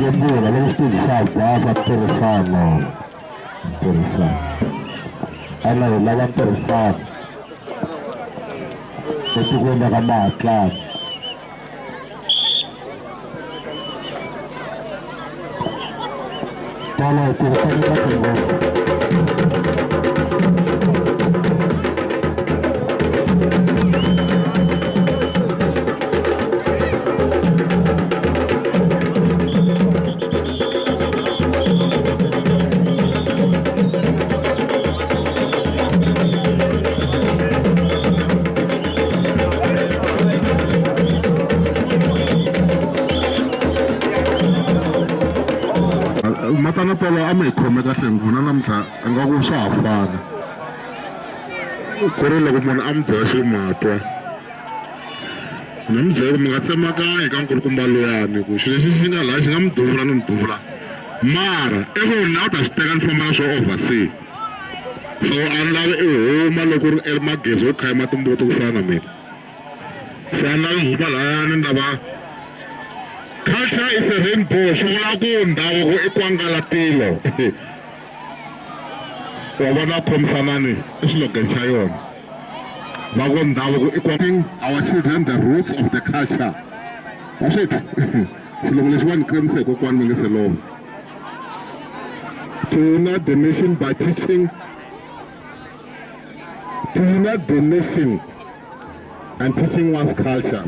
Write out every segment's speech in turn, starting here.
gembula loko xiteji xa ha basa ntirhisano ntirhisano ene hi lava ntirhisano etikweni ra ka Mahatlani. Tolo hi tirhisane kahle ngopfu. Matana tolo a mi hi khome kahle ngopfu na namuntlha ingaku swa ha fana ku ri loko munhu a mi byela xilo ma twa ni mi byela ku mi nga tsemakanyi ka nkulukumba luyani ku xilo lexi xi nga laha xi nga mi duvula ni mi duvula mara i ku na u ta xi teka ni famba na xo oversea so a ni lavi i huma loko ri i magezi wo khayima timbuti ku fana na mina se a ni lavi huma lahayani ni lava culture is a rainbow swi vula ku ndhavuko i kwangalatilo wa vona khomisanani i slogan xa yona va ku ndhavuko i kwa our children the roots of the culture wa swi twa xilungu lexiwani kremise kokwani mi nge se lova to unite the nation by teaching to unite the nation and teaching one's culture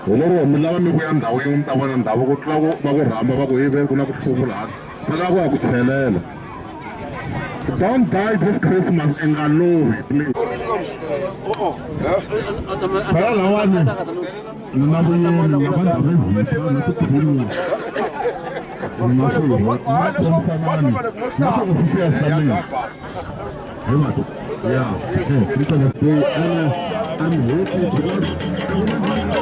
hi lero mi lava mi vuya ndhawu yin'we mi ta vona ndhavuko tlula ku va ku rhamba va ku hi ve ku na ku hluvula hala va lava ku ya ku chelela don't die this Christmas i nga lovi please phela lawani ni na vuyeni na vanhu va na tikhululu ni na swirho na khomisanani na ti-officials ta mina hi mhaka yeah because they and I'm happy because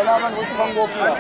la vanhu vo tiva ngopfu la.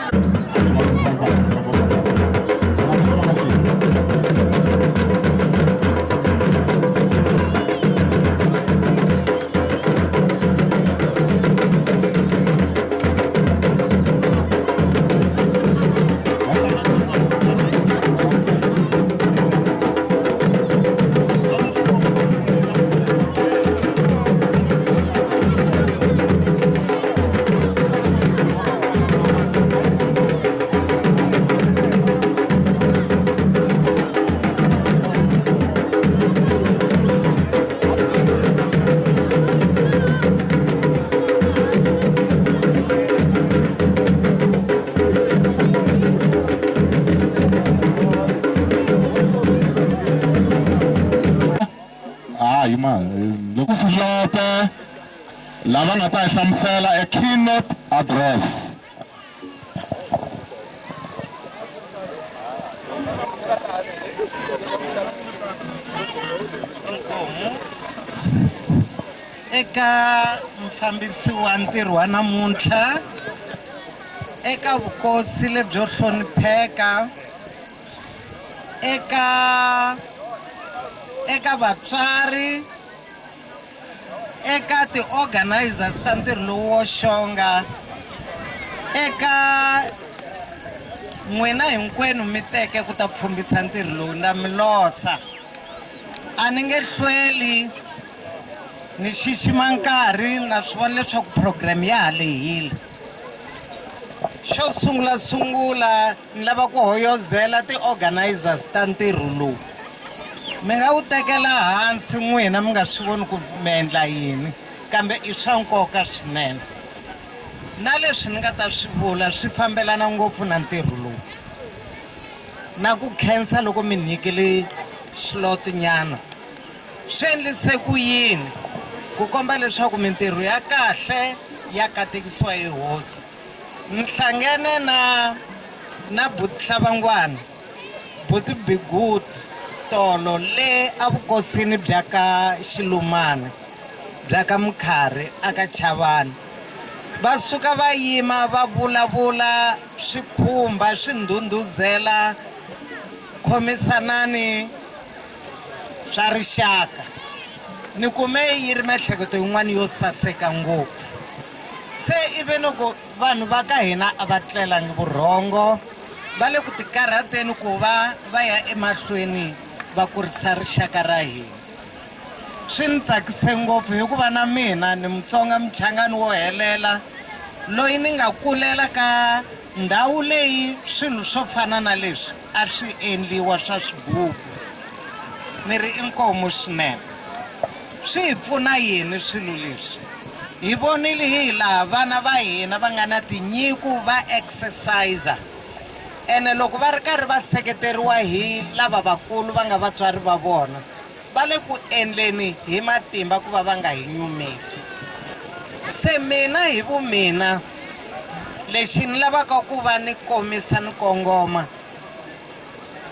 Hayi ma loko swilope lava nga ta hi hlamusela a keynote address. Inkomu eka mufambisi wa ntirho wa namuntlha eka vukosi lebyo hlonipheka eka vatswari eka ti-organizers ta ntirho lowu wo xonga eka n'wina hinkwenu mi teke ku ta pfhumbisa ntirho lowu na mi losa. A ni nge hlweli ni xixima nkarhi na swi vona leswaku program ya ha lehile. Xo sungula sungula ni lava ku hoyozela ti-organizers ta ntirho lowu. Mi nga wu tekela hansi n'wina mi nga swi voni ku mi endla yini, kambe i swa nkoka swinene. Na leswi ni nga ta swi vula swi fambelana ngopfu na ntirho lowu. Na ku khensa loko mi nyikile slot nyana. Swi endlise ku yini ku komba leswaku mintirho ya kahle ya katekisiwa hi hosi. Ni hlangene na buti Hlabangwana, buti Bigut tolo le avukosini bya ka Xilumani bya ka Mkhari aka Chavani. Va suka va yima va vulavula swikhumba swi ndhundhuzela khomisanani swa rixaka. Ni kume yi ri miehleketo yin'wana yo saseka ngopfu. Se ivi loko vanhu va ka hina a va tlelangi vurhongo, va le ku tikarhateni ku va va ya emahlweni va kurisa rixaka ra hina. Swi ni tsakise ngopfu hikuva na mina ni Mutsonga muchangani wo helela loyi ni nga kulela ka ndhawu leyi swilo swo fana na leswi a swi endliwa swa swigubu. Ni ri inkomu swinene. Swi hi pfuna yini swilo leswi? Hi vonile hi laha vana va hina va nga na tinyiko va exercise. Ene loko va ri karhi va seketeriwa hi lava vakulu va nga vatswari va vona, va le ku endleni hi matimba ku va va nga hi nyumisi. Se mina hi vumina lexi ni lavaka ku va ni komisa ni kongoma,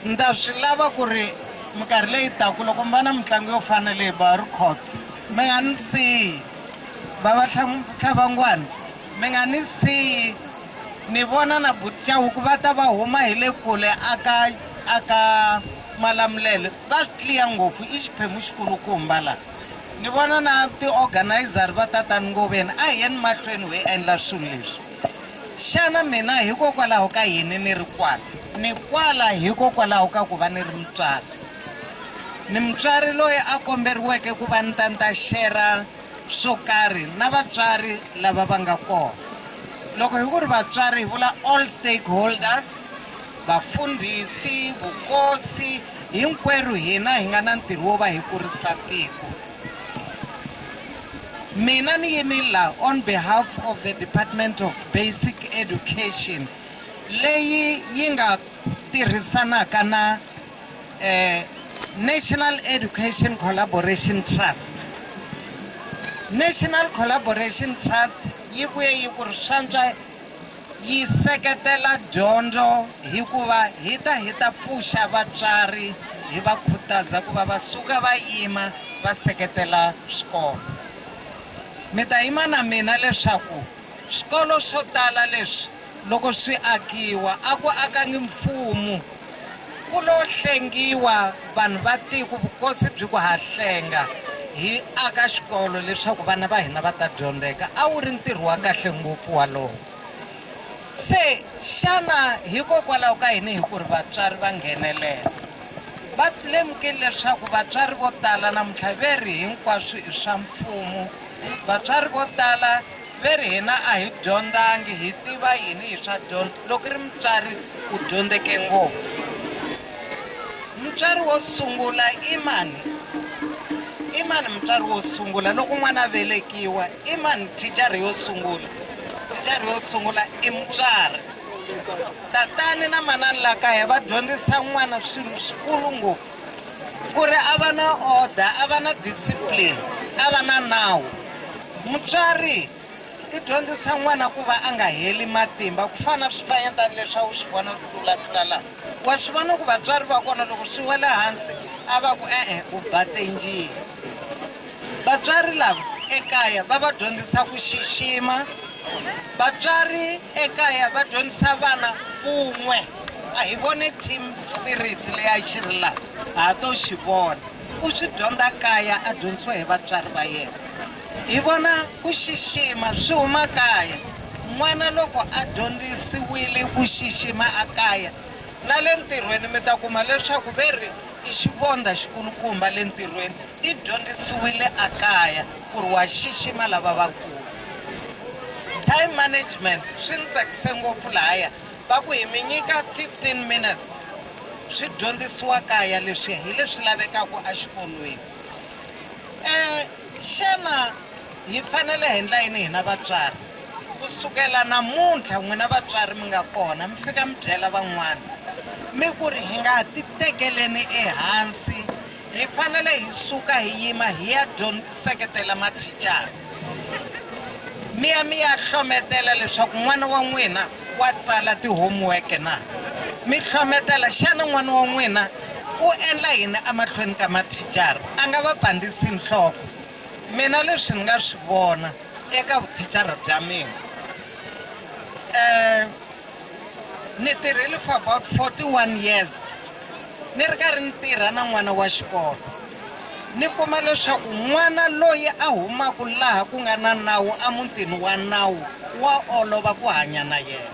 ni ta swi lava ku ri minkarhi leyi taka loko mi va na mitlangu yo fana leyi ba records, mi nga ni siyi. Va va Hlabangwana, mi nga ni siyi. Ni vona na Buchauku va ta va huma hi le kule aka Malamulele, va tliya ngopfu i xiphemu xikulukumba la. Ni vona na ti-organizer va tatani Ngoveni, a hi yeni mahlweni hi endla swilo leswi. Xana mina hikokwalaho ka yini ni ri kwala? Ni kwala hikokwalaho ka ku va ni ri mutswari. Ni mutswari loyi a komberiweke ku va ni ta ni ta share swo karhi na vatswari lava va nga kona. Loko hi ku ri vatswari hi vula all stakeholders, vafundhisi, vukosi, hinkwerhu hina hi nga na ntirho wo va hi kurisa tiko. Mina ni yimile la on behalf of the Department of Basic Education leyi yi nga tirhisanaka na National Education Collaboration Trust. National Collaboration Trust yi vuye yi ku ri swantswa yi seketela dyondzo hikuva hi ta hi ta pfuxa vatswari hi va khutaza ku va va suka va yima va seketela swikolo. Mi ta yima na mina leswaku Swikolo swo tala leswi loko swi akiwa a ku akangi mfumo, ku lo hlengiwa vanhu va tiko, vukosi byi ku ha hlenga hi aka xikolo leswaku vana va hina va ta dyondzeka. A wu ri ntirho wa kahle ngopfu walowo. Se xana hikokwalaho ka yini hi ku ri vatswari va nghenelela? Va lemukile leswaku vatswari vo tala namuntlha ve ri hinkwaswo i swa mfumo. Vatswari vo tala ve ri hina a hi dyondzangi, hi tiva yini hi swa dyondzo? Loko i ri mutswari u dyondzeke ngopfu. Mutswari wo sungula i mani? I mani mutswari wo sungula loko n'wana a velekiwa? I mani thicara yo sungula? Thicara yo sungula i mutswari. Tatani na manani la kaya va dyondzisa n'wana swilo swikulu ngopfu ku ri a va na order, a va na discipline, a va na nawu. Mutswari i dyondzisa n'wana ku va a nga heli matimba ku fana na swifanyetana leswi a wu swi vona swi tlulatlula laha. Wa swi vona ku vatswari va kona loko swi wela hansi a va ku e-e u ba tenjini. Vatswari lava ekaya va va dyondzisa ku xixima. Vatswari ekaya va dyondzisa vana vun'we. A hi vone team spirit leyi a xi ri laha, ha to xi vona. U swi dyondza kaya a dyondzisiwa hi vatswari va yena. Hi vona ku xixima swi huma kaya. N'wana loko a dyondzisiwile ku xixima a kaya, na le ntirhweni mi ta kuma leswaku ve ri i xivondza xikulukumba le ntirhweni, i dyondzisiwile a kaya ku ri wa xixima lava vakulu. Time management swi ni tsakise ngopfu lahaya va ku hi mi nyika 15 minutes swi dyondzisiwa kaya leswiya hi leswi lavekaka exikolweni. Xana hi fanele hi endla yini hina vatswari? Ku sukela namuntlha n'wina vatswari mi nga kona mi fika mi byela van'wana mi ku ri hi nga ti tekeleni ehansi, hi fanele hi suka hi yima hi ya seketela mathicara. Mi ya mi ya hlometela leswaku n'wana wa n'wina wa tsala ti-homework na? Mi hlometela xana n'wana wa n'wina u endla yini emahlweni ka mathicara? A nga va pandzisi nhloko. Mina leswi ni nga swi vona eka vuthicara bya mina, ni tirhile for about 41 years ni ri karhi ni tirha na n'wana wa xikolo. Ni kuma leswaku n'wana loyi a humaka laha ku nga na nawu emutini wa nawu wa olova ku hanya na yena.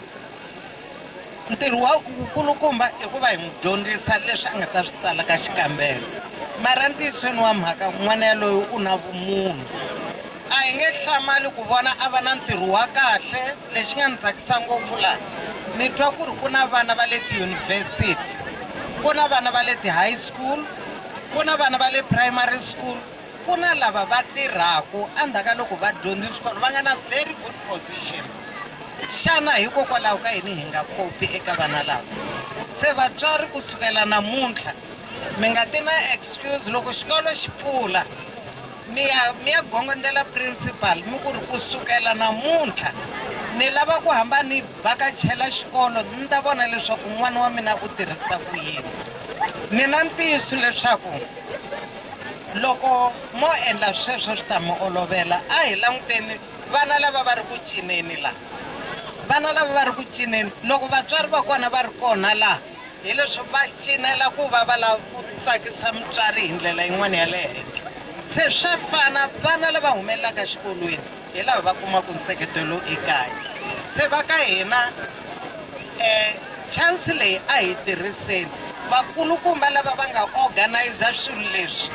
Ntirho wa wukulukumba i ku va hi n'wi dyondzisa leswi a nga ta swi tsala ka xikambelo. Mara entiyisweni wa mhaka n'wana yaloye u na vumunhu. A hi nge hlamali ku vona a va na ntirho wa kahle. Lexi nga ni tsakisa ngopfu laha, ni twa ku ri ku na vana va le tiyunivhesiti, ku na vana va le ti-high school, ku na vana va le primary school, ku na lava va tirhaka endzhaku ka loko va dyondze xikolo va nga na very good positions. Xana hikokwalaho ka yini hi nga kopi eka vana lava? Se vatswari ku sukela namuntlha mi nga ti na excuse loko xikolo xi pfula mi ya mi ya gongondela principal mi ku ri ku sukela namuntlha ni lava ku hamba ni vhakachela xikolo ni ta vona leswaku n'wana wa mina u tirhisa ku yini. Ni na ntiyiso leswaku loko mo endla sweswo swi ta mi olovela. A hi languteni vana lava va ri ku cineni laha, vana lava va ri ku cineni loko vatswari va kona va ri kona laha hi leswi va cinela ku va va lava ku tsakisa mutswari hi ndlela yin'wana ya le henhla. Se swa fana vana lava humelelaka exikolweni hi lava va kumaka nseketelo ekaya. Se va ka hina chance leyi a hi tirhiseni. Vakulukumba lava va nga organizer swilo leswi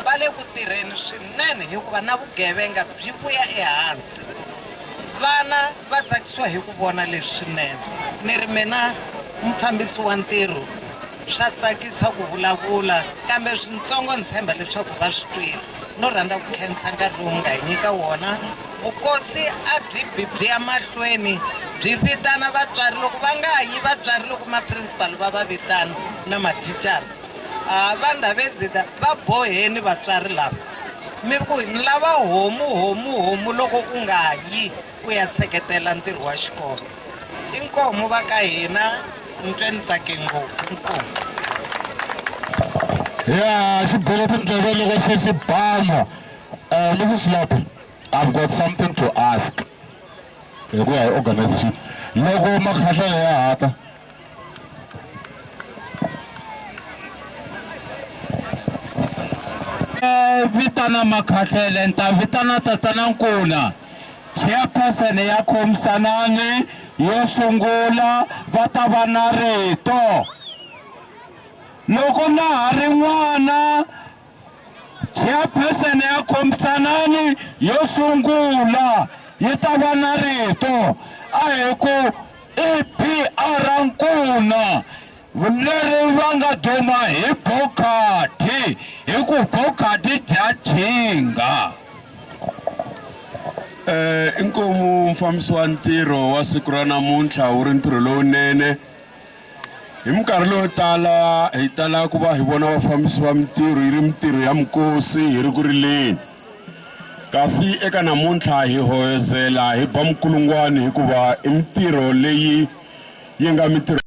va le ku tirheni swinene hikuva na vugevenga byi vuya ehansi. Vana va tsakisiwa hi ku vona leswi swinene. Ni ri mina mufambisi wa ntirho swa tsakisa ku vulavula kambe swintsongo ni tshemba leswaku va swi twile. No rhandza ku khensa nkarhi lowu mi nga hi nyika wona. Vukosi a byi bi byi ya mahlweni byi vitana vatswari loko va nga yi vatswari loko ma-principal va va vitana na mathicara. Va Ndhavezita va boheni vatswari lava mi ku ni lava homu homu homu loko u nga yi ku ya seketela ntirho wa xikolo. Inkomu va ka hina ni twe ni tsake ngopfu. Inkomu. Ya xi bele tindleve loko xi xi bamu. Mrs Xilapi, I've got something to ask. Hi ku ya hi organization loko makhahlele ya hata. Vitana makhahlele ni ta vitana tatana Nkuna, chairperson ya Khomisanani yo sungula, va ta va na rito. Loko na ha ri n'wana, chairperson ya Khomisanani yo sungula yi ta va na rito. A hi ku i PR Nkuna leri va nga duma hi Bokati, hi ku Bokati dya jinga. Inkomu mufambisi wa ntirho wa siku ra namuntlha, wu ri ntirho lowunene. Hi minkarhi loyo tala hi tala ku va hi vona vafambisi va mintirho yi ri mintirho ya minkosi hi ri ku rileni, kasi eka namuntlha hi hoyozela hi ba minkulungwani, hikuva i mintirho leyi yi nga mintirho.